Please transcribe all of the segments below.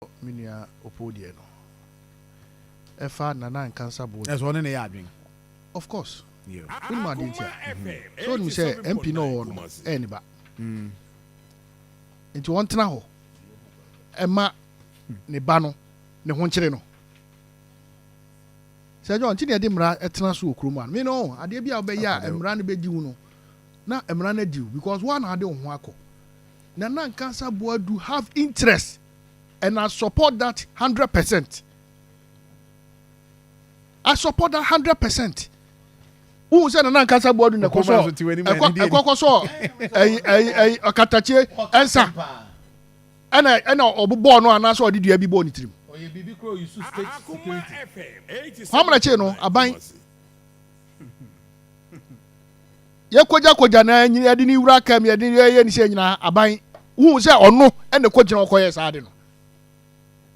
Me nua Opo deɛ no ɛfa Nana Nkansa Boadi. Ɛsɛ ɔne ne yɛ adwen. Of course. Wonim adeɛ nti a? So wonim sɛ MP no ɔwɔ no ɛyɛ ne ba. Nti ɔntena hɔ ɛma ne ba no ne ho nkyere no. Sɛ John nti na yɛde mmara ɛtena so wɔ kurom a me no adeɛ bi a wobɛyɛ a mmara no bɛdi wo no na mmara no adi wo because woa na ade wo ho akɔ. Nana Nkansa Boadu have interest and I support that 100%. I support that 100%. Wohu sɛ Nana Nkansa Boadu na ɛkɔ sɔ ɛkɔkɔ sɔ ɛyi ɛyi ɛyi ɔkatakyie ɛnsa ɛna ɛna ɔbobɔɔ no anaasɛ ɔde dua bi bɔɔ ne tirim. Kwamina kyee no aban yɛkɔgyakɔgya na yɛde ne wura kam yɛde yɛyɛ ne sɛ nyinaa aban wohu sɛ ɔno ɛna kɔgyina ɔkɔyɛ saa de no,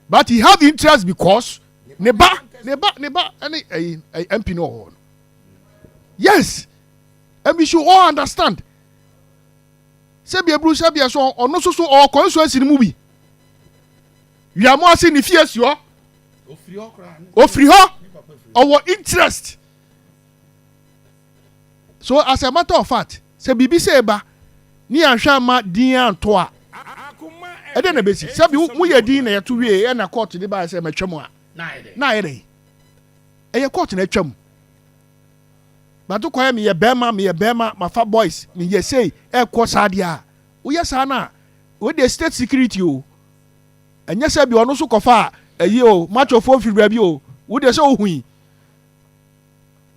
but he have interest because ne ba ne ba ne ba ɛne ɛyi ɛyi MP no wɔ hɔ no. Yes, and we should all understand sɛbi eburu sɛbi ɛso ɔno nso so ɔwɔ constituency no mu bi wiamu ase ne fie si hɔ, ofiri hɔ, ɔwɔ interest. So as a matter of fact, sɛ biribi sɛ ɛba ne yɛanhwɛ ama din anto a, ɛdɛ na bɛsi sɛbi moyɛ din na yɛto wie ɛna court de baa sɛ mɛtwa mu a na ayɛ dɛ ɛyɛ court na atwa mu bato kwan. Meyɛ bɛrima, meyɛ bɛrima, mafa boys, meyɛ sei ɛkɔ saa deɛ a woyɛ saa no a wode state security o, ɛnyɛ sɛ bi ɔno nso kɔfa a ɛyi o machofoɔ firi baabi o, wode sɛ ohui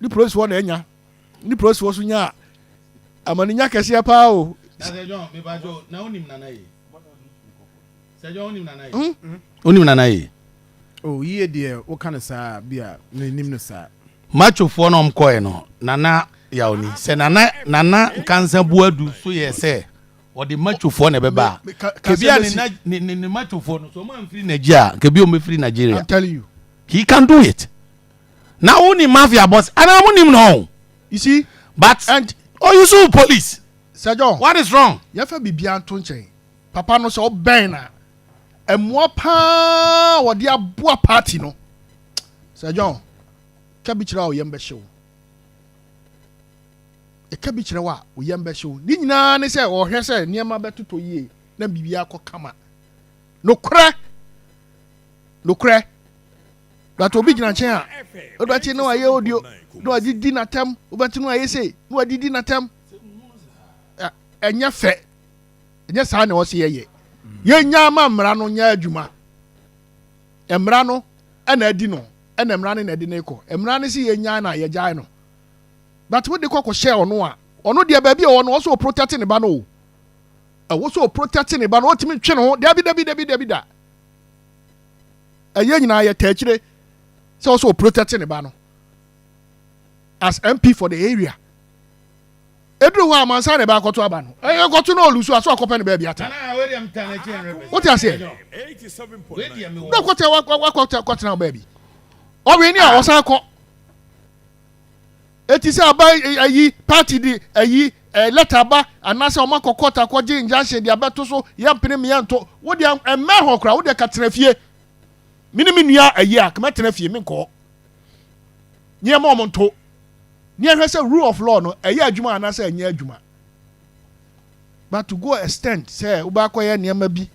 ne polisifoɔ na ɛnya ne polisifoɔ so nya a amaninya kɛseɛ paa o. Sir John, mebajo na wonim Nana yi. Sir John, wonim Nana yi? Hmm? Wonim Nana yi? Oh, yie deɛ, woka no saa bi a menim no saa. Machofoɔ no ɔmkɔɛ no, Nana Yawni sɛ Nana Nkansa Buadu so yɛ sɛ ɔde machofoɔ na ɛbɛba a kebi a ne machofoɔ no so ɔmo amfiri Nigeria, kebi ɔmo bɛfiri Nigeria. I'm telling you. He can do it na wonim mafia boss anaa monim no. You see. But and oh, you sue police. Sir John. What is wrong? Yɛfa biribiara nto nkyɛn, papa no sɛ ɔbɛn na ɛmoa paa wɔde aboa party no. Sir John, ka bi kyerɛ a ɔyɛm bɛhyew, ɛka bi kyerɛ wo a ɔyɛm bɛhyew. Ne nyinaa ne sɛ ɔhwɛ sɛ nneɛma bɛtotɔ yie na biribiara kɔ kama. Nokorɛ nokorɛ, but obi gyina nkyɛn a wobɛte na wayɛ audio na wadidi n'atɛm, wobɛte na wayɛ sei na wadidi n'atɛm. Ɛnyɛ fɛ, ɛnyɛ saa na ɔsi yɛyɛ. Yɛnya ama mmara no nyɛ adwuma. Mmara no ɛna adi no, ɛna mmara no na ɛde ne kɔ. Mmara no si yɛnya na yɛgyae no, but wode kɔ kɔhyɛ ɔno a ɔno deɛ baabi a ɔwɔ no, ɔsɛ ɔprotect ne ba no o, ɛwɔ sɛ ɔprotect ne ba no. Ɔtumi ntwe ne ho. Dabi dabi dabi dabi da, ɛyɛ nyinaa yɛ tɛkyire sɛ ɔsɛ ɔprotect ne ba no as MP for the area. Eduru hɔ a mansa na ɛbɛ akɔto aba no, ɛyɛ kɔto na olusu aso akɔpɛ ne baabi ata. Wote aseɛ na ɔkɔtɛ wakɔtɛ kɔtena baabi ɔwɛ ni a ɔsan kɔ eti sɛ aba ayi party de ayi letter ba anaasɛ ɔmo akɔ court akɔgye injunction de abɛto so yɛ mpene mmea nto wo deɛ ɛmɛ hɔ koraa. Wo deɛ ka tena fie. Mi ne mi nua ayi a kama tena fie, mi nkɔ nneɛma ɔmo nto ní ɛhwɛ sɛ rule of law no ɛyɛ adwuma anaasɛ ɛnyɛ adwuma. But to go extend sɛ wobɛakɔyɛ nneɛma bi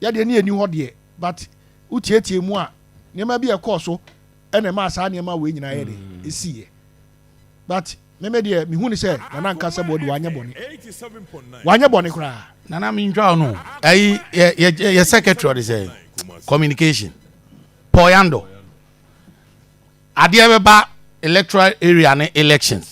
yɛdeɛ ne yɛni hɔ deɛ, but wotietie mu a nneɛma bi ɛkɔɔ so ɛna ɛma saa nneɛma wei nyinaa yɛ de ɛsiiɛ. But mɛmɛ deɛ, mehu ne sɛ Nana Nkasa bɔ de wanyɛ bɔne, wanyɛ bɔne koraa. Nana, mi ntwa no ayi yɛ secretary ɔde sɛ communication Paul Yando adeɛ bɛba electoral area ne elections.